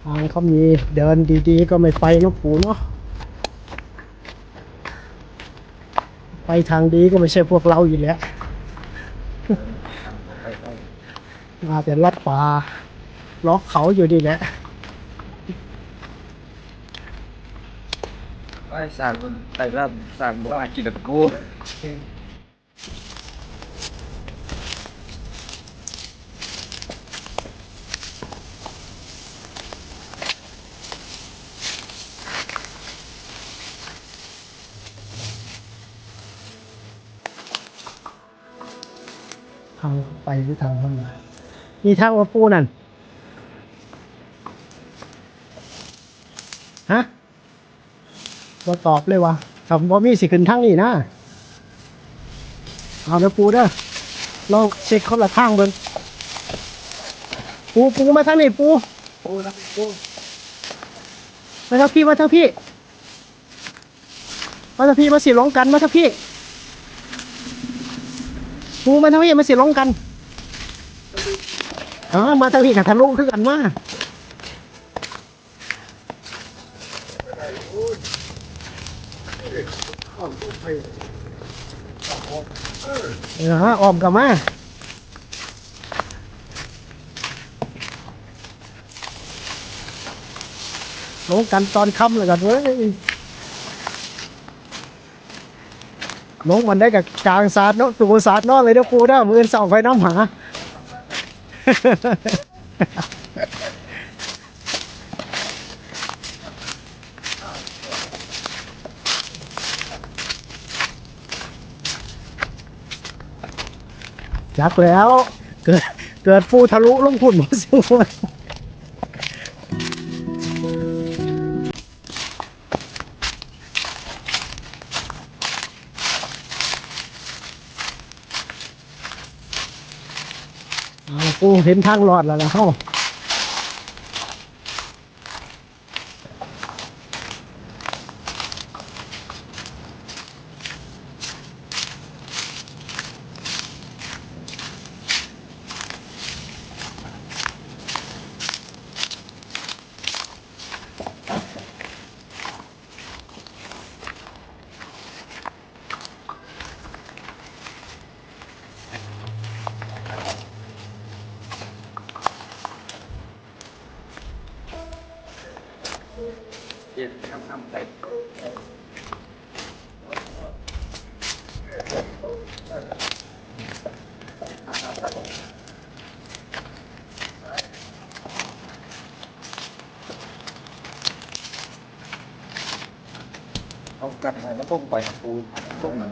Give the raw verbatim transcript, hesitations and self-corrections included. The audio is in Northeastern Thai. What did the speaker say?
ทางเขามี เดินดีๆก็ไม่ไปเนาะปู่เนาะ ไปทางดีก็ไม่ใช่พวกเราอยู่แล้ว มาแต่ลัดป่า เลาะเขาอยู่นี่แหละ ไอ้สารมันแต่ละสารบอกว่ากินกับกู ทางไปหรือทางข้างใน มีทางว่าปู่นั่น ฮะ บ่ตอบเลยวะ ถ้าบ่มีสิขึ้นทางนี้นะ เอาเด้อปู่เด้อ ลองเช็คคนละทางเบิ่ง ปู่ ปู่มาทางนี้ปู่ โอ้นะโอ้ มาทางพี่ มาทางพี่ มาทางพี่ มาสิลงกัน มาทางพี่ ปู่มาทางพี่ มาสิลงกัน อ๋อ มาทางพี่กับทะลุคือกันมา เออ อ้อมกลับมา ลงกันตอนค่ำเลยกันเว้ย ลงวันได้กับกลางสาดเนาะ ตูสาดนอนเลยเด้อปู่เด้อ มื้ออื่นเช้าค่อยนำหา จักแล้ว เกิด เกิดปู่ทะลุลงพุ้นบ่สิ เอาละปู่ เห็นทางรอดแล้วล่ะเฮา เจ็ดคำคำใส่ เอากลับมาแล้วพวกไปปูพวกนั้น